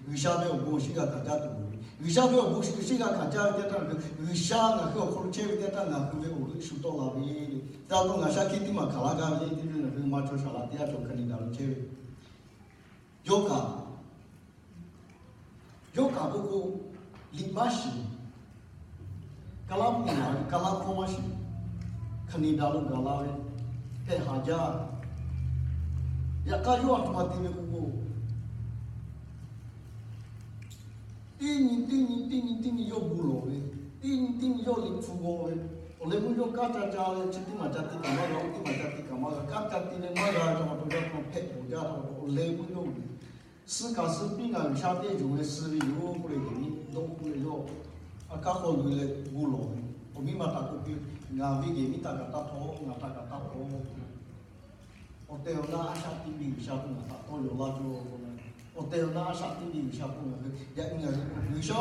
G'uiˬsha ve awˬ bon awˬ shinˉ g'a hkanˍ jaˇ tuˬ loˍ ve. G'uiˬsha ve awˬ bon awˬ shinˉ g'a hkanˍ jaˇ ve teˇ htaˇ, G'uiˬsha ngaˬ hui awˬ hk'aw lo chehˇ ve teˇ htaˇ ngaˬ hui ve awˬ g'euˆ shu tawˆ la ve. Ca to ngaˬ sha hkiˇ tiˉ maˬ hkanˍ laˇ gaˇ ve le. Teˇ nyi ngaˬ hui maˇ cawˬ shaˍ laꞈ teˇ g'aˇ cawˬ Hkaˍnˍnehˍdaꞈ lo chehˇ ve. Yawˇ kaꞈ, yawˇ kaꞈ k'oˆ k'o, liꞈ maˇ shiˍ. Kaˍlaˇ mvuhˇmiˬ laˬ ve Kaˍlaˇ hkawˇ maˇ shiˍ. Hkaˍnˍnehˍdaꞈ lo gaˬ la ve, hpehꞈ haˍ jaˇ. Yaꞈ hk'aˇ yawˇ a htoꞈ ma te ve k'oˆ k'o, teˇ nyi teˇ nyi teˇ nyi teˇ nyi yawˇ bon lawˬ ve, teˇ nyi teˇ nyi yawˇ liꞈ hpu g'aw ve, awˬ leh meuˇ yawˇ kanˉ ca ca leh chi teˇ maˬ ca te kaꞈ maˇ g'a, oˇ teˇ maˬ ca te kaꞈ maˇ g'a, kanˉ ca te leh maˇ g'a ve htaꞈ pa taw yawˇ hk'aw hpehꞈ bawˬ jaˇ htaꞈ pa taw awˬ leh meuˇ yawˇ ve suh kaꞈ suh piˇ ngaˬ G'uiˬsha teˇ yonˍ leh suh ve yoˬ k'oˆ leh, yehˬ miˉ dawˇ k'oˆ leh yawˇ a kanˉ hk'aw loꞈ leh bon lawˬ ve. Awˬ miˇ ma htaꞈ k'oˆ piˇ, ngaˬ ve yehˬ miˉ htaꞈ kaꞈ taˇ htawˇ, ngaˬ htaꞈ kaꞈ taˇ htawˇ. Awˬ tehˬ awˬ na a shaꞈ teꞈ ve G'uiˬsha k'o ngaˬ htaꞈ tawˇ yaw laˇ jaw k'o, awˬ tehˬ awˬ na a shaꞈ teꞈ ve G'uiˬsha k'o ngaˬ hui yaꞈ nyi ngaˬ hui G'uiˬsha,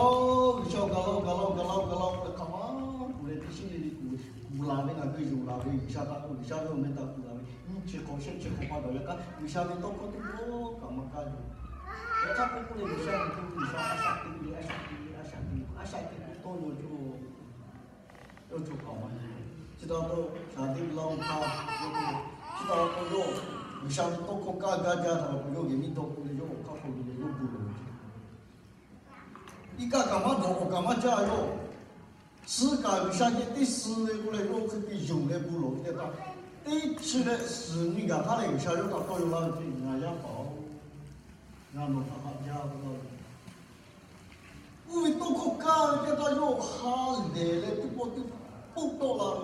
G'uiˬsha-oˬ, gaˬ laˇ-oˬ, gaˬ laˇ-oˬ, gaˬ laˇ-oˬ, gaˬ laˇ-oˬ k'oˆ leh hk'a maˇ kuˬ leh teˇ shiˉ le le kuˬ, kuˬ laˬ ve ngaˬ hui yonˍ laˬ ve G'uiˬsha htaꞈ k'o, G'uiˬsha ve awˬ meh htaꞈ kuˬ laˬ ve nyiˇ chi hk'awꞈ shehˆ chi hk'awꞈ pa dawˬ yaꞈ hk'aˇ, G'uiˬsha ve tawˇ hkawˇ teˇ pawˆ kaꞈ maˇ kaˇ yoˬ. Yaꞈ hk'aˇ k'oˆ k'oˆ leh G'uiˬsha ve teˇ, G'uiˬsha a shaꞈ teꞈ ve, a shaꞈ teꞈ ve, a shaꞈ teꞈ ve, a shaꞈ teꞈ ve tawˇ yaw jaw. Yawˇ cawˬ kaꞈ maˇ heˆ. Chi htaꞈ pa taw shaˍ teˇ ve laˇ-oˬ htaˇ, chi htaꞈ pa taw yawˇ G'uiˬsha ve tawˇ hkawˇ kaˇ gaˇ jaˇ htaꞈ pa taw yawˇ yehˬ miˉ dawˇ k'oˆ leh yawˇ awˬ hk'aˇ hk'aw lo leh yawˇ bon lawˬ ve. Iˉ kaˆ kaꞈ maˇ dawˬ, awˬ kaꞈ maˇ caˇ yawˇ. Suh kaꞈ G'uiˬsha geh teˇ suh ve k'oˆ leh yawˇ hk'e te yonˍ leh bon lawˬ ve teˇ htaˇ, teˇ chi leh suhˍ nyi gaˬ htaˇ leh G'uiˬsha yawˇ htaꞈ tawˇ yaw laˇ ve hk'e, Ngaˬ yaˇ paˍ-oˬ, ngaˬ nawˬ htaꞈ haꞈ jaˇ ve laˇ ve. Oˇ ve tawˇ hkawˇ kaˇ ve teˇ htaˇ yawˇ ha lehˬ leh teˇ pawˆ teˇ pawˆ tawˆ la ve.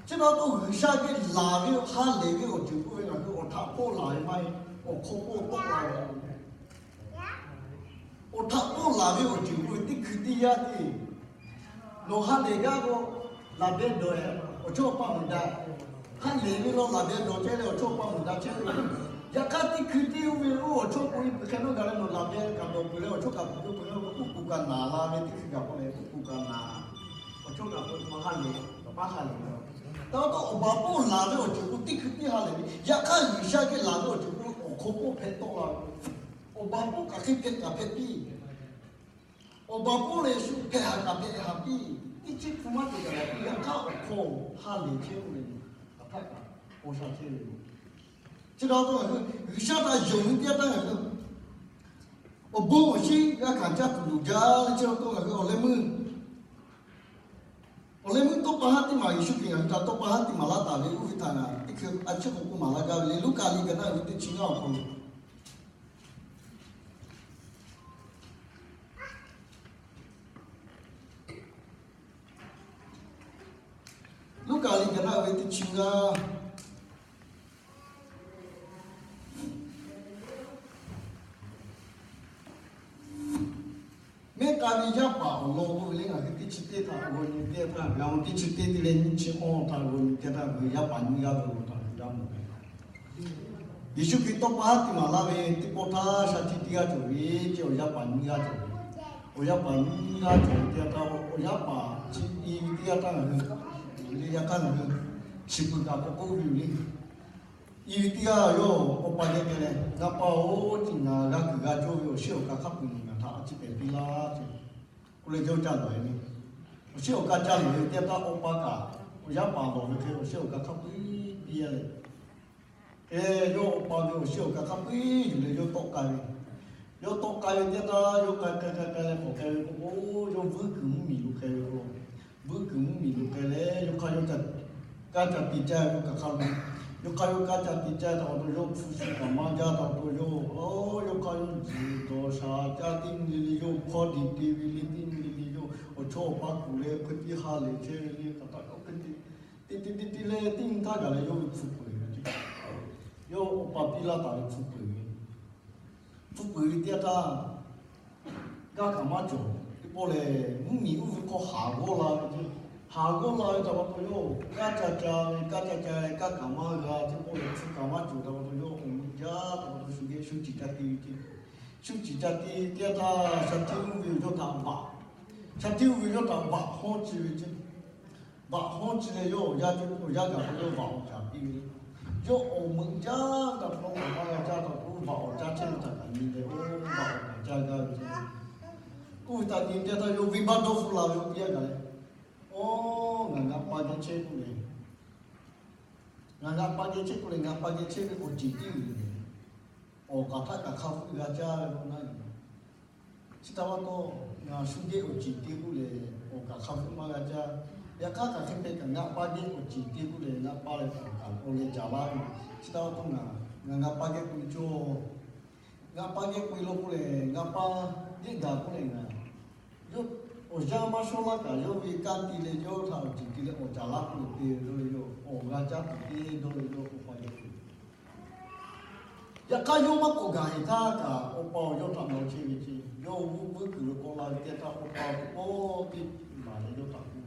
Chi htaꞈ pa taw G'uiˬsha geh laˬ ve ha lehˬ ve awˬ ceuˬ k'oˆ ve ngaˬ hui awˬ htaꞈ pawˆ laˬ ve maˇ heˆ, awˬ hk'aw pawˆ tawˆ la ve. Awˬ htaꞈ pawˆ laˬ ve awˬ ceuˬ k'oˆ ve teˇ hkui teˇ yanˇ te. Nawˬ ha lehˬ gaˇ k'o, laˬ beh dawˬ-e, awˬ chawˇ awˬ paˆ meuꞈ daꞈ. Ha lehˬ ve law laˬ beh dawˬ chehˇ leh awˬ chawˇ awˬ paˆ meuꞈ daꞈ chehˇ ve. Yaꞈ hk'aˇ teˇ hkui teˇ oˇ ve oˇ awˬ chawˇ k'oˆ ve peuˬ hk'e nawˉ gaˬ leh nawˬ laˬ beh kaꞈ dawˬ peuˬ leh awˬ chawˇ kaꞈ peuˬ ve peuˬ leh oˇ k'oˍ kaꞈ naˍ la ve teˇ hkui kaꞈ k'oˆ leh oˇ k'oˍ kaꞈ naˍ. Awˬ chawˇ kaꞈ k'oˆ maˇ ha lehˬ, maˇ ha lehˬ. Taˇ taw awˬ baˬ pawˆ laˬ ve awˬ ceuˬ k'o teˇ hkui teˇ ha lehˬ ve. Yaꞈ hk'aˇ G'uiˬsha geh laˬ ve awˬ ceuˬ k'o awˬ hk'aw pawˆ hpehꞈ tawˆ la ve. Awˬ baˬ pawˆ kaꞈ hk'e hpehꞈ kaꞈ hpehꞈ piˇ. Awˬ baˬ pawˆ lehˬ shu hpehꞈ haˍ kaꞈ hpehꞈ haˍ piˇ. Teˇ chiˉ hpu maˇ cawˬ kaꞈ yaꞈ hk'aˇ awˬ hk'aw ha lehˬ chehˇ k'oˆ ve, hk'aˬ htaˇ kaꞈ paw sha chehˇ ve yoˬ. Chi htaꞈ pa taw ngaˬ hui G'uiˬsha htaꞈ yonˍ ve teˇ yanˇ htaˇ ngaˬ hui awˬ bon awˬ shinˉ g'a hkanˍ caˇ tuˬ loˍ jaˇ ve. Chi htaꞈ pa taw ngaˬ hui awˬ leh meuˇ awˬ leh meuˇ tawˇ pa haˉ teˇ maˬ Yeˍsuˆ Hkriꞈ ngaˬ hui htaꞈ tawˇ pa haˉ teˇ maˬ laˇ taˍ ve oˇ ve htaꞈ ngaˬ teˇ hkui a ciˉ k'awꞈ k'oˆ maˍ laˇ gaˇ ve le. Luˉkaꞈ liꞈ ka naˆ uiˍ ve teˇ chi ngaˇ awˬ hk'aw lo Luˉkaꞈ liꞈ ka naˆ uiˍ ve teˇ chi ngaˇ. Mehˆ k'a ve yaˇ paˍ awˬ lawn k'oˆ ve le, ngaˬ hui teˇ chi teˇ htaꞈ g'aw nyi teˇ htaˇ, ngaˬ hui teˇ chi teˇ te leh nyiˇ chi awˇ htaꞈ g'aw nyi teˇ htaˇ, ngaˬ hui yaˇ paˍ nyiˇ g'aˇ ve awˬ htaꞈ g'a mawˬ ve. Yeˍsuˆ Hkriꞈ tawˇ pa haˉ teˇ maˍ laˇ ve teˇ pawˆ htaˇ, shaˍ htiˇ teˇ g'aˇ cawˬ ve, chi awˬ yaˇ paˍ nyiˇ g'aˇ cawˬ ve. Awˬ yaˇ paˍ nyiˇ g'aˇ cawˬ ve teˇ yanˇ htaˇ, awˬ yaˇ paˍ chi i ve teˇ yanˇ htaˇ ngaˬ hui, le yaˇ hk'aˇ ngaˬ hui chi beuꞈ kaꞈ k'awꞈ k'oˆ ve yoˬ le. I ve teˇ g'aˇ yawˇ awˬ pa geh k'ai leh, Ngaˬ pa-oˬ, ngaˬ g'a kuiˬ g'a cawˇ ve awˬ shinˉ awˬ kaꞈ hk'a peu-eˬ ngaˬ htaꞈ a ciˉ pehˍ piˇ laˇ ce, k'oˆ leh yawˇ ca lawˬ-e ve. Awˬ shinˉ awˬ kaꞈ ca lawˬ-e ve teˇ yanˇ htaˇ, awˬ pa kaꞈ awˬ yaˇ paˍ lawˬ ve hk'e awˬ shinˉ awˬ kaꞈ hk'a peu-eˬ piˇ-a leh, hk'e yawˇ awˬ pa ve awˬ shinˉ awˬ kaꞈ hk'a peu-eˬ yuˬ leh yawˇ tawˆ k'ai ve. Yawˇ tawˆ k'ai ve teˇ yanˇ htaˇ, yawˇ k'ai k'ai k'ai k'ai leh k'awꞈ k'ai ve k'o, yawˇ vuiˇ kuiˬ mvuhˇmiˬ lo k'ai ve k'o, vuiˇ kuiˬ mvuhˇmiˬ lo k'ai leh yawˇ hk'aˇ yawˇ kanˉ ca te caˇ ve k'o, kaꞈ hk'a lo, yawˇ hk'aˇ yawˇ kanˉ ca te caˇ ve htaꞈ pa taw, yawˇ hpu shi kaꞈ maˇ jaˇ htaꞈ pa taw, yawˇ, yawˇ hk'aˇ yawˇ dawˬ shaˍ caˇ teˇ nyi le le, yawˇ hkawˇ te te ve le teˇ nyi le le, yawˇ awˬ chawˇ awˬ paˇ kuˬ leh hk'e tiˉ ha lehˬ chehˇ ve le, hk'aˬ htaˇ kaꞈ hk'e te te te te te leh teˇ nyi htaˇ gaˬ leh yawˇ ve hpu peuˬ ve, yawˇ awˬ pa piˇ laˇ taˍ ve hpu peuˬ ve. Hpu peuˬ ve teˇ yanˇ htaˇ, kanˉ kaꞈ maˇ cawˬ. Teˇ pawˆ lehˬ, mvuhˇmiˬ uˇ ve hk'aw haˍ g'awˇ la ve ce. Haˍ g'awˇ la ve htaꞈ pa taw yawˇ kanˉ ca ca ve, kanˉ ca ca ve, kanˉ kaꞈ maˇ g'a. Teˇ pawˆ lehˬ, hpu kaꞈ maˇ cawˬ htaꞈ pa taw yawˇ awˬ meuꞈ jaˇ htaꞈ pa taw shu geh shu ciˍ ca te ve ce. Shu ciˍ ca te teˇ yanˇ htaˇ, shaˍ htiˇ uˇ ve awˬ yawˇ htaꞈ baˬ, shaˍ htiˇ uˇ ve yawˇ htaꞈ baˬ hawˇ ce ve ce. Baˬ hawˇ ce leh yawˇ awˬ yaˇ, awˬ yaˇ gaˬ k'o yawˇ baˬ awˬ caˍ piˇ ve le. Yawˇ awˬ meuꞈ jaˇ htaꞈ pa taw, awˬ pa g'a caˇ htaꞈ pa taw, baˬ awˬ caˇ chehˇ ve htaꞈ kaꞈ nyi leh, oˇ baˬ awˬ caˇ caˇ gaˇ ve. Oˇ ve htaꞈ nyi teˇ htaˇ yawˇ venˇbaˆ dawˇ hpfuhˆ la ve oˇ piˇ a gaˬ leh, Oˇ, ngaˬ ngaꞈ pa geh chehˇ k'oˆ le, ngaˬ ngaꞈ pa geh chehˇ k'oˆ leh, ngaꞈ pa geh chehˇ ve awˬ ceˬ tiˉ yoˬ le. Awˬ kaˍ htaˇ kaꞈ hk'a hpfuhˆ g'a jaˇ ve k'o naˉ yoˬ. Chi htaꞈ pa taw, ngaˬ shu geh awˬ ceˬ te k'oˆ leh, awˬ kaˍ hk'a hpfuhˆ maˇ g'a jaˇ. Yaꞈ hk'aˇ kaꞈ hk'e te kaꞈ ngaꞈ pa geh awˬ ceˬ te k'oˆ leh, ngaꞈ pa leh kaꞈ awˬ leh caˍ laˇ ve. Chi htaꞈ pa taw ngaˬ, ngaˬ ngaꞈ pa geh k'oꞈ e cawˇ. Ngaꞈ pa geh k'oꞈ e law k'oˆ leh, ngaꞈ pa geh gaˬ k'oˆ leh ngaˬ, yawˇ awˬ yanˇ maˇ shawˉ laˇ kaꞈ yawˇ ve kanˇ te leh yawˇ htaꞈ awˬ ceˬ te leh awˬ caˍ laˇ k'oˆ leh te dawˇ leh yawˇ awˬ g'a caˇ tuˬ te dawˇ leh yawˇ awˬ pa geh k'oꞈ Yaꞈ hk'aˇ yawˇ maˇ k'awꞈ gaˬ heˍ htaˇ kaꞈ, awˬ pa awˬ yawˇ htaꞈ mawˬ chehˇ ve ceˇ. Yawˇ awˬ g'uˇ puiˉ kuiˬ lo k'awꞈ la ve teˇ htaˇ, awˬ pa awˬ teˇ pawˆ teˇ maˍ leh yawˇ htaꞈ k'oˆ,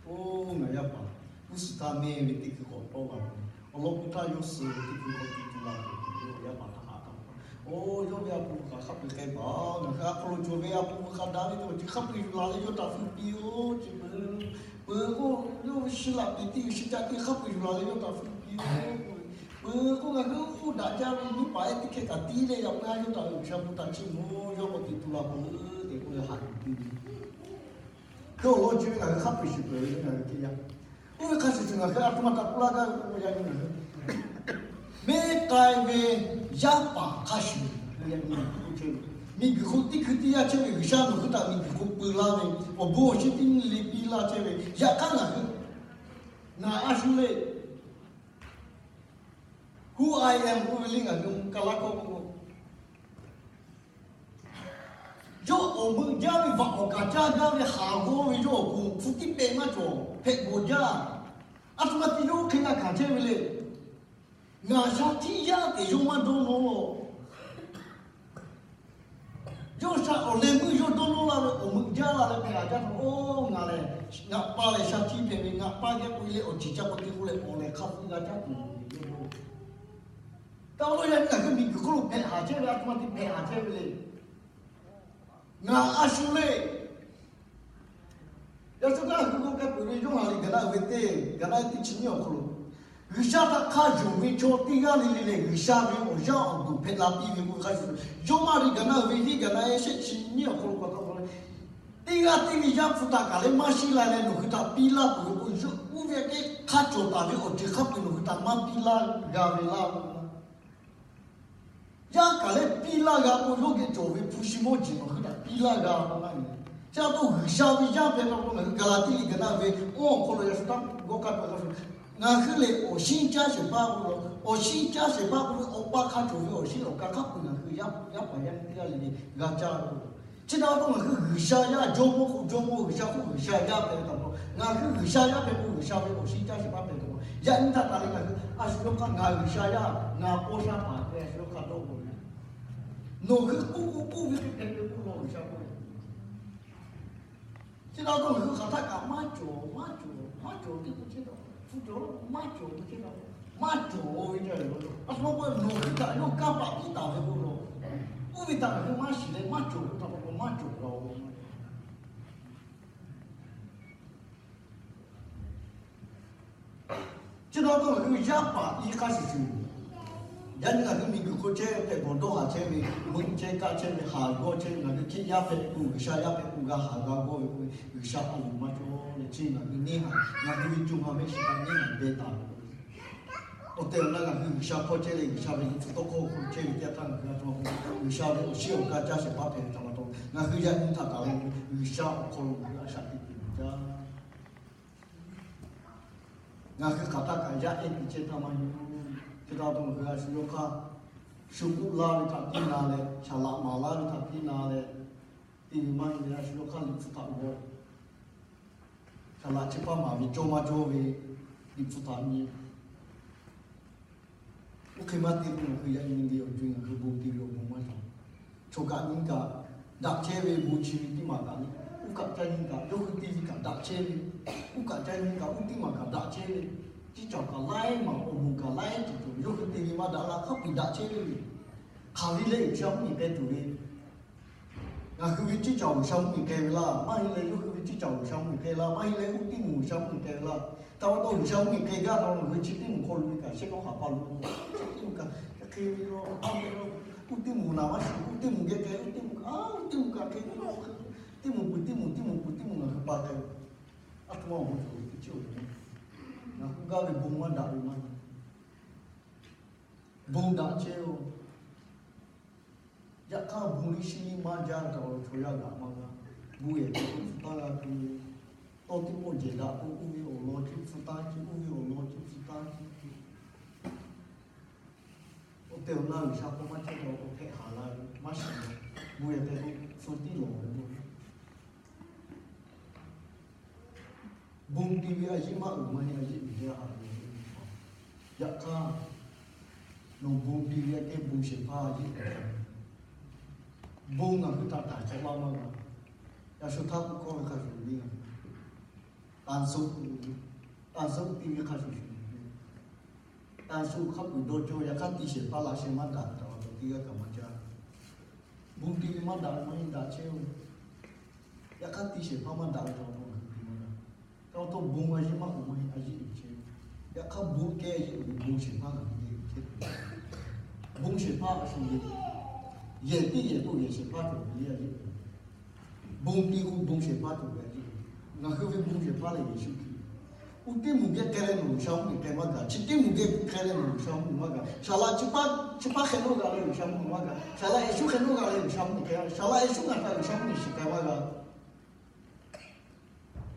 Oˇ, ngaˬ yaˇ paˍ, g'uˇ suhˍ htaˇ mehˇ ve teˇ hkui k'awꞈ tawˆ la ve, awˬ lawn k'o htaˇ yawˇ suh ve teˇ hkui k'awꞈ tuˬ tuˬ la ve, yawˇ yaˇ paˍ htaꞈ haꞈ taˍ. Oˇ, yawˇ ve a pu hk'aˬ hk'a peu-eˬ k'ai baˬ, ngaˬ hui a hk'aw lo cawˬ ve a pu hk'aˬ daꞈ ve teˇ awˬ ceuˬ hk'a peu-eˬ yuˬ laˬ leh yawˇ htaꞈ fui piˇ-oˆ ceˇ. Peuˬ, peuˬ k'o, yawˇ ve shi laꞈ peˍ teˇ g'uiˬ shi caꞈ teˇ hk'a peu-eˬ yuˬ laˬ leh yawˇ htaꞈ fui piˇ-oˆ. Peuˬ k'o, ngaˬ hui oˇ daꞈ jaˇ ve nyiˇ paˍ ehˉ teˇ hkeh kaꞈ tiˉ leh yaꞈ puiˉ a yawˇ htaꞈ G'uiˬsha bon htaꞈ chiˇ mvuh, yawˇ k'awꞈ teꞈ tu la k'o le tehꞈ k'oˆ leh haꞈ yuˬ piˇ ve. Hk'e awˬ lawn chi ve ngaˬ hui hk'a peu-eˬ shiˍ peuˬ ve ngaˬ hui teˇ yanˇ, oˇ ve hk'a shuˍ shuˍ ngaˬ hui a htoꞈ ma htaꞈ k'oˆ laˇ gaˇ ve k'o, yaꞈ nyi ngaˬ hui mehˉ k'ai ve yaˇ paˍ hk'a shuˍ, yaꞈ nyi ngaˬ hui k'oˆ chehˇ ve, miˬguiˬ hk'oˆ teˇ hkui teˇ yanˇ chehˇ ve G'uiˬsha nawˬ hui htaꞈ miˬguiˬ hk'oˆ peu laˇ ve, awˬ bon awˬ shinˉ teˇ nyi le piˇ laˇ chehˇ ve, yaꞈ hk'aˇ ngaˬ hui, ngaˬ a shu le, who I am k'oˆ ve le ngaˬ hui ka laˇ hkawˇ k'o, yawˇ awˬ meuꞈ jaˇ ve vaꞈ awˬ kaˍ caˇ gaˇ ve haˍ g'awˇ ve yawˇ awˬ pon hpu tiˉ pehꞈ maˇ cawˬ hpehꞈ bawˬ jaˇ. A htoꞈ ma te yawˇ oˇ hk'e g'a hkanˍ chehˇ ve le. Ngaˬ sha htiˇ yaˇ tehꞈ yawˇ maˇ dawˇ nawˇ law. Yawˇ sha awˬ leh meuˇ yawˇ dawˇ nawˇ la ve awˬ meuꞈ jaˇ la leh hpehꞈ haˍ jaˇ htaˇ, oˇ, ngaˬ lehˬ ngaꞈ pa lehˬ sha htiˇ hpehꞈ ve, ngaꞈ pa geh k'oꞈ e leh awˬ ceˬ ca k'awꞈ te k'oˆ leh awˬ lehˬ hk'a hpfuhˆ g'a caˇ tuˬ yoˬ. Taˇ lo yaꞈ nyi ngaˬ hui miˬguiˬ hk'oˆ lo hpehꞈ haˍ chehˇ ve a htoꞈ ma te hpehꞈ haˍ chehˇ ve le. Ngaˬ a shu le. Yaꞈ shu kaꞈ hui k'o k'ai peuˬ ve Yoˇhanˬ liꞈ gaˬ naˆ uiˍ ve teˇ gaˬ naˆ ehˉ teˇ chi nyiˇ awˬ hk'aw lo, G'uiˬsha htaꞈ hk'a yonˍ ve chaw teˇ g'aˇ le le lehˬ, G'uiˬsha ve awˬ yaˇ awˬ duˬ hpehꞈ la piˇ ve k'oˆ ve hk'a shuˍ, Yoˇhanˬ liꞈ gaˬ naˆ uiˍ ve hiˉ gaˬ naˆ ehˉ shehˆ chi nyiˇ awˬ hk'aw lo k'awꞈ taw k'o le, teˇ g'aˇ teˇ ve Yaˇ hpu htaꞈ kaꞈ leh maˇ shiˉ la leh nawˬ hui htaꞈ piˇ laˇ peuˬ ve k'o, yawˇ oˇ ve teˇ hk'aˇ cawˬ taˍ ve awˬ ceuˬ hk'a peu-eˬ nawˬ hui htaꞈ maˇ piˇ laˇ g'a ve laˇ. Yaˇ kaꞈ leh piˇ laˇ g'a k'o, yawˇ geh cawˬ ve hpu shi mawˇ jeˬ nawˬ hui htaꞈ piˇ laˇ g'a k'o laˇ ve. Chi pa taw G'uiˬsha ve yaˇ hpehꞈ pa taw ngaˬ hui Gaˍlaˍtiˆ liꞈ gaˬ naˆ ve awˬ hk'aw lo yaꞈ shu taˇ g'awˇ kaˇ peuˬ k'a shu, ngaˬ hui lehˬ awˬ shinˉ caˇ shehˍ hpaˇ k'oˆ lo, awˬ shinˉ caˇ shehˍ hpaˇ k'oˆ ve awˬ pa hk'a cawˬ ve awˬ shinˉ awˬ kaꞈ hk'a peu-eˬ ngaˬ hui yaˇ paˍ yaˇ miˇ teˇ g'aˇ le le g'a caˇ ve k'o, chi pa taw ngaˬ hui G'uiˬsha yaˇ jawˇmawˇ k'o jawˇmawˇ, G'uiˬsha k'o G'uiˬsha yaˇ hpehꞈ ve htaꞈ pa taw, ngaˬ hui G'uiˬsha yaˇ hpehꞈ k'o G'uiˬsha ve awˬ shinˉ caˇ shehˍ hpaˇ hpehꞈ ve htaꞈ pa taw, yaꞈ nyi htaꞈ taˍ leh ngaˬ hui a shu yawˇ hk'aˇ ngaˬ G'uiˬsha yaˇ, ngaˬ paw sha paˍ hpehꞈ ve a shu yawˇ hk'aˇ dawˇ k'o ve, nawˬ hui k'oˆ k'oˆ k'oˆ ve teˇ hkeh hk'e k'oˆ law G'uiˬsha k'oˆ ve. Chi pa taw ngaˬ hui hk'aˬ htaˇ kaꞈ maˇ cawˬ maˇ cawˬ maˇ cawˬ teˇ k'oˆ chehˇ taw, hpu cawˬ maˇ cawˬ ve chehˇ taw, maˇ cawˬ ve ca ve a shu k'oˆ nawˬ hui htaꞈ yawˇ kanˇ paˆ piˇ taˍ ve k'o law, oˇ ve htaꞈ ngaˬ hui maˇ shiˍ leh maˇ cawˬ ve htaꞈ pa taw maˇ cawˬ la-o. Chi pa taw ngaˬ hui yaˇ paˍ i hk'a shuˍ shuˍ, yaꞈ nyi ngaˬ hui miˬguiˬ hk'oˆ chehˇ ve hpehꞈ bawˬ dawˇ haˍ chehˇ ve, meuˆ chehˇ kaˆ chehˇ ve, haˍ g'awˇ chehˇ ve, ngaˬ hui hkiˆ yaˇ hpehꞈ k'o G'uiˬsha yaˇ hpehꞈ k'o g'a haˍ g'a g'awˇ ve k'o, G'uiˬsha a loˍ maˇ cawˬ leh chi ngaˬ hui neˇ haiˬ ngaˬ hui ve co ha mehˆ shiˍ htaꞈ neˇ haiˬ beh taˍ ve k'o, awˬ tehˬ awˬ na ngaˬ hui G'uiˬsha hpawˇ chehˇ leh G'uiˬsha ve liꞈ hpu tawˇ hkawˇ hk'oˆ chehˇ ve teˇ yanˇ htaˇ ngaˬ hui a htoꞈ ma G'uiˬsha ve awˬ shinˉ awˬ kaˆ caˇ shehˍ hpaˇ hpehꞈ ve htaꞈ pa taw, ngaˬ hui yaꞈ nyi htaꞈ taˍ leh G'uiˬsha awˬ hk'aw lo ngaˬ hui a shaꞈ teꞈ tuˬ jaˇ. Ngaˬ hui hk'aˬ htaˇ kaꞈ yaˇ ehˉ te chehˇ htaˇ maˇ heˆ. Chi pa taw ngaˬ hui a shu yawˇ hk'aˇ shu k'oˆ laˇ ve htaꞈ piˇ na leh, shaˍ laꞈ maˍ laˇ ve htaꞈ piˇ na leh, te ve maˇ heˆ leh a shu yawˇ hk'aˇ liꞈ hpu htaꞈ g'aw, shaˍ laꞈ chi hpaˇ maˍ ve cawˇ maˇ cawˇ ve liꞈ hpu htaꞈ nyi Oˇ hk'e maˇ te k'o, ngaˬ hui yaꞈ nyi ve awˬ co ngaˬ hui bon te ve awˬ bon maˇ cawˬ. Chaw kaꞈ nyi kaꞈ daꞈ chehˇ ve bon chi ve teˇ maˬ kaꞈ le. Oˇ kaꞈ ca nyi kaꞈ yawˇ hui te ve kaꞈ daꞈ chehˇ ve, oˇ kaꞈ ca nyi kaꞈ oˇ teˇ maˬ kaꞈ daꞈ chehˇ ve, ciˉ caˬ kaꞈ laiˉ maˬ awˬ moˍ kaꞈ laiˉ ceuˬ cawˬ ve, yawˇ hui te ve maˇ daꞈ la hk'a peu-eˬ daꞈ chehˇ ve le. Hk'aˬ ve leh G'uiˬsha mvuhˇmiˬ k'ai tuˬ ve Ngaˬ hui ve ciˉ caˬ G'uiˬsha mvuhˇmiˬ k'ai ve laˇ, maˇ heˆ leh yawˇ hui ve ciˉ caˬ G'uiˬsha mvuhˇmiˬ k'ai laˇ, maˇ heˆ leh uˉ tiˇ mvuhˇ G'uiˬsha mvuhˇmiˬ k'ai ve laˇ. Htaꞈ pa taw G'uiˬsha mvuhˇmiˬ k'ai gaˇ htaꞈ pa taw ngaˬ hui chi teˇ moˍ hk'aw lo ve kaꞈ shehˆ k'aw hk'aˬ pa lo, chi teˇ moˍ kaꞈ hk'e ve law, a ve law, uˉ tiˇ mvuhˇ naˍ maˇ shuˍ, uˉ tiˇ mvuhˇ geh k'ai, uˉ tiˇ mvuhˇ kaꞈ, uˉ tiˇ mvuhˇ kaꞈ hk'e ve law. Tiˇ moˍ pui tiˇ moˍ, tiˇ moˍ pui tiˇ moˍ ngaˬ hui pa k'ai. Aˬ htoꞈ ma awˬ bon cawˬ ve teˇ ceuˬ oˬ, ngaˬ hui gaˇ ve bon maˇ daꞈ ve maˇ heˆ. Bon daꞈ chehˇ-oˬ. Yaꞈ hk'aˇ bon liˇ shiˉ liˇ maˇ jaˇ ve htaꞈ awˬ lawn chaw yaˇ g'aꞈ maˇ g'a. Bon yehˬ htaꞈ hpu taˇ g'a tuˬ ve, tawˇ teˇ pawˆ jehˬ daꞈ k'o, oˇ ve awˬ lawn chi hpu taˇ chi, oˇ ve awˬ lawn chi hpu taˇ chi. Oˇ teˇ awˬ na G'uiˬsha k'awꞈ maˇ chehˇ ve awˬ hk'aw hpehꞈ haˍ la ve maˇ shiˍ. Bon yehˬ htaꞈ hpu tiˉ lawˬ ve Bon ti ve a yeˇ maˇ uiˍ maˇ heˆ, a yeˇ uiˍ jaˇ haꞈ ve. Yaꞈ hk'aˇ, nawˬ bon ti ve aꞈ kehˉ bon shehˍ hpaˇ a yeˇ uiˍ jaˇ. Bon ngaˬ hui htaꞈ taˍ cawˇ laˇ maˇ g'a. Yaꞈ shu htaˇ k'oˆ hkawˇ ve hk'a shuˍ shuˍ le, ตามสุข, ตามสุข ti ve hk'a shuˍ shuˍ le, ตามสุข hk'a peu-eˬ dawˇ cawˇ. Yaꞈ hk'aˇ ti shehˍ hpaˇ laꞈ sheh maˇ daꞈ ve htaꞈ awˬ taw teˇ g'aˇ kaꞈ maˇ jaˇ. Bon ti ve maˇ daꞈ ve maˇ heˆ, daꞈ chehˇ-oˬ. Yaꞈ hk'aˇ ti shehˍ hpaˇ maˇ daꞈ ve htaꞈ awˬ taw ngaˬ hui te maˇ g'a. Htaꞈ awˬ taw bon a yeˇ maˇ uiˍ maˇ heˆ, a yeˇ uiˍ chehˇ. Yaꞈ hk'aˇ bon kehˉ a yeˇ uiˍ ve bon shehˍ hpaˇ ngaˬ hui te chehˇ. Bon shehˍ hpaˇ a shu ve, yehˬ teˇ yehˬ to yehˬ shehˍ hpaˇ cawˬ ve le a yeˇ. Bon ti k'o bon shehˍ hpaˇ cawˬ ve a yeˇ. Ngaˬ hui ve bon shehˍ hpaˇ lehˬ Yeˍsuˆ Hkriꞈ. Oˇ teˇ moˍ geh k'ai leh nawˬ G'uiˬsha mvuhˇmiˬ k'ai maˇ g'a. Chi teˇ moˍ geh k'ai leh nawˬ G'uiˬsha mvuhˇmiˬ maˇ g'a. Saˍ laꞈ chi hpaˇ, chi hpaˇ hk'e nawˇ g'a leh G'uiˬsha mvuhˇmiˬ maˇ g'a. Saˍ laꞈ Yeˍsuˆ hk'e nawˇ g'a leh G'uiˬsha mvuhˇmiˬ k'ai. Saˍ laꞈ Yeˍsuˆ ngaˬ htaꞈ G'uiˬsha mvuhˇmiˬ shiˍ k'ai maˇ g'a.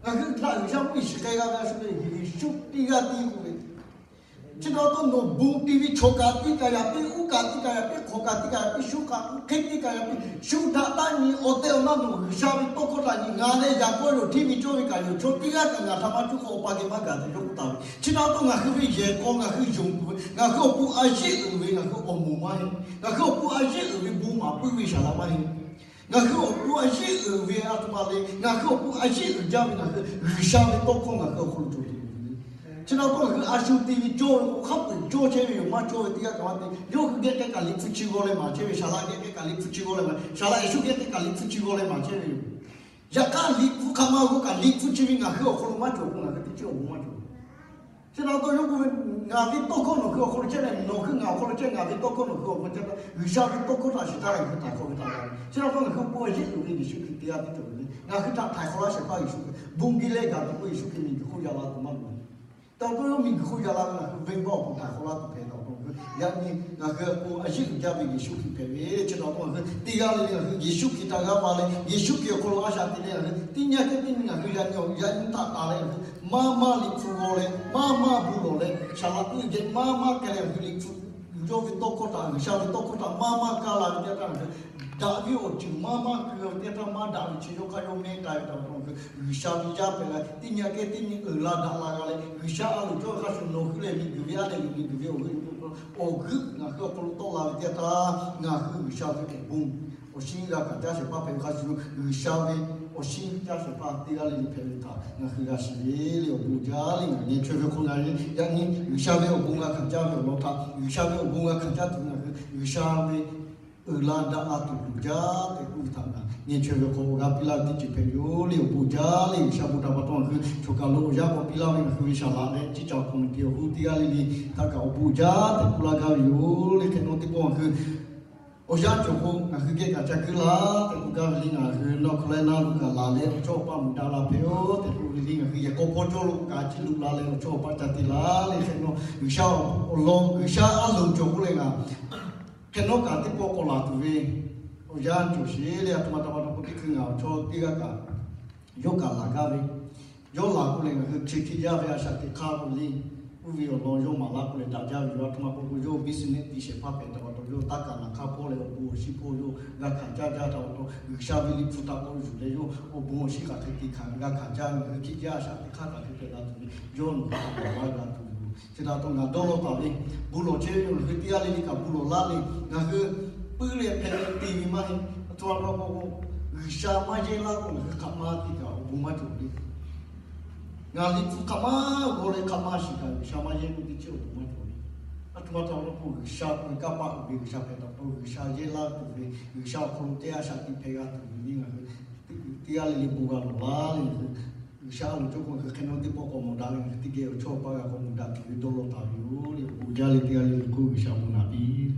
Ngaˬ hui htaꞈ G'uiˬsha mvuhˇmiˬ shiˍ k'ai g'a ve a shu ve Yeˍsuˆ teˇ g'aˇ tiˉ k'oˆ ve. Chi htaꞈ pa taw nawˬ bon ti ve chaw kaꞈ tiˇ kaꞈ yaꞈ piˇ, uˉ kaꞈ tiˇ kaꞈ yaꞈ piˇ, hk'awꞈ kaꞈ tiˇ kaꞈ yaꞈ piˇ, shu kaꞈ hk'e tiˇ kaꞈ yaꞈ piˇ, shu htaꞈ taˇ nyi awˬ tehˬ awˬ na nawˬ G'uiˬsha ve tawˇ hkawˇ htaꞈ nyi. Ngaˬ leh yaꞈ k'aw yoˬ hteˇ ve cawˇ ve kaꞈ yoˬ, chaw teˇ g'aˇ kaꞈ ngaˬ htaꞈ maˇ cuˇ k'o Awˬ pa geh maˇ gaˬ ve yawˇ k'oˆ taˍ ve. Chi htaꞈ pa taw ngaˬ hui ve yehˬ k'aw ngaˬ hui yonˍ tuˬ ve, ngaˬ hui awˬ pon a yeˇ uiˍ ve ngaˬ hui awˬ moˍ maˇ heˆ. Ngaˬ hui awˬ pon a yeˇ uiˍ ve bon maˍ puiˉ ve saˍ laꞈ maˇ heˆ. Ngaˬ hui awˬ pon a yeˇ uiˍ ve a htoꞈ ma le, ngaˬ hui awˬ pon a yeˇ uiˍ jaˇ ve ngaˬ hui G'uiˬsha ve tawˇ hkawˇ ngaˬ hui awˬ hk'aw lo cawˬ tuˬ ve. Chi htaꞈ pa taw ngaˬ hui a shu te ve cawˇ ve k'o hk'a peu-eˬ cawˇ chehˇ ve yoˬ, maˇ cawˇ ve teˇ g'aˇ kaꞈ maˇ te. Yawˇ hui geh k'ai kaꞈ liꞈ hpu chi g'aw leh maˍ chehˇ ve, saˍ laꞈ geh k'ai kaꞈ liꞈ hpu chi g'aw leh maˍ, saˍ laꞈ Yeˍsuˆ geh k'ai kaꞈ liꞈ hpu chi g'aw leh maˍ chehˇ ve yoˬ. Yaꞈ hk'aˇ liꞈ hpu hk'aˬ ma g'aw kaꞈ liꞈ hpu chi ve ngaˬ hui awˬ hk'aw lo maˇ cawˬ k'o ngaˬ hui teˇ ceuˬ awˬ bon maˇ cawˬ. Chi htaꞈ pa taw yawˇ k'oˆ ve, ngaˬ ve tawˇ hkawˇ nawˬ hui awˬ hk'aw lo chehˇ leh nawˬ hui ngaˬ awˬ hk'aw lo chehˇ, ngaˬ ve tawˇ hkawˇ nawˬ hui awˬ hk'aw lo chehˇ, G'uiˬsha ve tawˇ hkawˇ htaꞈ shiˍ htaˇ ngaˬ hui htaꞈ hk'awꞈ ve htaꞈ g'a. Chi htaꞈ pa taw ngaˬ hui awˬ pon a yeˇ uiˍ ve Yeˍsuˆ Hkriꞈ teˇ g'aˇ tiˉ cawˬ ve le. Ngaˬ hui htaꞈ htaiˍ hk'awꞈ laˇ shehˍ hpaˇ Yeˍsuˆ Hkriꞈ. Bon geh leh gaˬ tuˬ k'o Yeˍsuˆ Hkriꞈ miˬguiˬ hk'oˆ yaꞈ la tuˬ maˇ loˍ. Htaꞈ pa taw yawˇ miˬguiˬ hk'oˆ yaꞈ la ve ngaˬ hui venˇbaˆ awˬ pon htaiˍ hk'awꞈ laˇ tuˬ hpehꞈ taˍ ve. Yaꞈ nyi ngaˬ hui awˬ pon a yeˇ uiˍ jaˇ ve Yeˍsuˆ Hkriꞈ hpehꞈ ve. Chi htaꞈ pa taw ngaˬ hui teˇ g'aˇ le le ngaˬ hui Yeˍsuˆ Hkriꞈ htaꞈ g'a pa leh Yeˍsuˆ Hkriꞈ awˬ hk'aw lo a shaꞈ teꞈ leh ngaˬ hui teˇ nyi aꞈ kehˉ teˇ nyi ngaˬ hui yaꞈ nyi awˬ yaꞈ nyi htaꞈ taˍ leh ngaˬ hui maˇ maˇ liꞈ hpu g'aw leh maˇ maˇ bon lawˬ leh saˍ laꞈ teˇ geh maˇ maˇ k'ai leh ngaˬ hui liꞈ hpu yawˇ ve tawˇ hkawˇ htaꞈ G'uiˬsha ve tawˇ hkawˇ htaꞈ maˇ maˇ kaˇ la ve teˇ htaˇ ngaˬ hui daꞈ ve awˬ ceuˬ maˇ maˇ keu ve teˇ htaˇ maˇ daꞈ ve chi yawˇ hk'aˇ yawˇ mehˉ k'ai ve htaꞈ pa taw ngaˬ hui G'uiˬsha ve yaˇ hpehꞈ la teˇ nyi aꞈ kehˉ teˇ nyi uiˍ la daꞈ la g'a leh G'uiˬsha a loˍ cawˇ ve hk'a shuˍ nawˬ hui lehˬ miˬguiˬ ve a lehˬ yoˬ, miˬguiˬ ve awˬ g'euˆ yoˬ k'o awˬ g'euˆ ngaˬ hui awˬ hk'aw lo tawˆ la ve teˇ htaˇ ngaˬ hui G'uiˬsha ve awˬ bon awˬ shinˉ g'a hkanˍ caˇ shehˍ hpaˇ hpehꞈ ve hk'a shuˍ shuˍ G'uiˬsha ve awˬ shinˉ caˇ shehˍ hpaˇ teˇ g'aˇ le le hpehꞈ ve htaꞈ ngaˬ hui g'a shiˍ ve le. Awˬ bon jaˇ le ngaˬ ngeh chaweh ve hk'oˆ ngaˬ yaꞈ nyi G'uiˬsha ve awˬ bon g'a hkanˍ caˇ ve awˬ lawn htaꞈ G'uiˬsha ve awˬ bon g'a hkanˍ caˇ tuˬ ngaˬ hui G'uiˬsha ve uiˍ la daꞈ la tuˬ loˍ jaˇ tehꞈ k'oˆ ve htaꞈ ngaˬ ngeh chaweh ve hk'aw g'a piˇ laˇ ve teˇ ceuˬ hpehꞈ yoˬ le. Awˬ bon jaˇ le G'uiˬsha bon htaꞈ pa taw ngaˬ hui choˬ kaˬ lo awˬ yanˇ k'awꞈ piˇ laˇ ve ngaˬ hui ve saˍ laꞈ leh ciˉ ca awˬ hk'aw lo te awˬ hui teˇ g'aˇ le le htaꞈ kaꞈ awˬ bon jaˇ tehꞈ k'oˆ laˇ gaˇ ve yoˬ le. Hk'e naw teˇ pawˆ ngaˬ hui awˬ yanˇ cawˬ k'o ngaˬ hui geh kaꞈ ca kuiˉ laˇ tehꞈ k'oˆ gaˇ ve le. Ngaˬ hui North Carolina lo kaꞈ laˬ leh awˬ chawˇ awˬ paˆ mvuhꞈ daꞈ la hpehꞈ-oˬ tehꞈ k'oˆ ve le. Ngaˬ hui yehˬ k'aw hpawˇ cawˇ lo kaꞈ ciˉ lo la leh awˬ chawˇ awˬ paˆ ca te laˇ le. Hk'e naw G'uiˬsha awˬ lawn G'uiˬsha a loˍ cawˬ k'oˆ leh ngaˬ hk'e naw kaꞈ teˇ pawˆ k'awꞈ laˬ tuˬ ve awˬ yanˇ cawˬ sheˍ le. A htoꞈ ma htaꞈ pa taw k'o teˇ hkui ngaˬ awˬ chawˇ teˇ g'aˇ kaꞈ yawˇ kaꞈ laˬ gaˇ ve, yawˇ laˬ k'oˆ leh ngaˬ hui chi hkiˆ jaˇ ve a shaꞈ teꞈ hk'aˇ k'o le, uˇ ve awˬ lawn yawˇ maˍ laˇ k'oˆ leh daꞈ jaˇ ve yoˬ. A htoꞈ ma k'oˆ k'o yawˇ business ti shehˍ hpaˇ hpehꞈ htaꞈ pa taw yawˇ taˇ kaˍ naˍ hk'aˇ hpawˇ leh awˬ bon awˬ shinˉ hpawˇ yawˇ g'a hkanˍ caˇ jaˇ htaꞈ pa taw G'uiˬsha ve liꞈ hpu htaꞈ k'awꞈ yuˬ leh yawˇ awˬ bon awˬ shinˉ hk'aˬ hk'e te hkanˍ g'a hkanˍ jaˇ ve ngaˬ hui hkiˆ jaˇ a shaꞈ teꞈ hk'aˇ hk'aˬ hk'e hpehꞈ la tuˬ ve yawˇ nawˬ htaꞈ lawˬ laˇ g'a tuˬ yoˬ. Chi htaꞈ pa taw ngaˬ dawˇ law taˍ ve bon lawˬ chehˇ ve ngaˬ hui teˇ g'aˇ le le kaꞈ bon lawˬ laˇ le. Ngaˬ hui puiˉ leh hpehꞈ ve te ve maˇ heˆ. A htoꞈ ma pa taw k'o G'uiˬsha maˇ yehˇ laˇ k'o ngaˬ hui hk'aˬ ma te kaꞈ awˬ bon maˇ cawˬ le. Ngaˬ liꞈ hpu hk'aˬ ma g'aw leh hk'aˬ ma shiˍ kaꞈ G'uiˬsha maˇ yehˇ k'oˆ teˇ ceuˬ awˬ bon maˇ cawˬ le. A htoꞈ ma htaꞈ pa taw k'o G'uiˬsha k'oˆ ve kanˇ paˆ uiˍ ve G'uiˬsha hpehꞈ htaꞈ pa taw G'uiˬsha yehˇ laˇ tuˬ ve G'uiˬsha awˬ hk'aw lo teˇ g'aˇ shaꞈ teꞈ hpehꞞ g'a tuˬ ve le. Ngaˬ hui teˇ g'aˇ le le bon g'a lawˬ laˇ le. Ngaˬ hui G'uiˬsha a loˍ cawˇ k'o ngaˬ hui hk'e naw teˇ pawˆ k'awꞈ mawˬ daꞈ ve ngaˬ hui teˇ geh awˬ chawˇ awˬ paˆ g'a k'awꞈ mawˬ daꞈ tuˬ ve dawˇ law taˍ ve yoˬ le. Awˬ bon jaˇ le teˇ g'aˇ le le k'oˆ G'uiˬsha bon naꞈ piˇ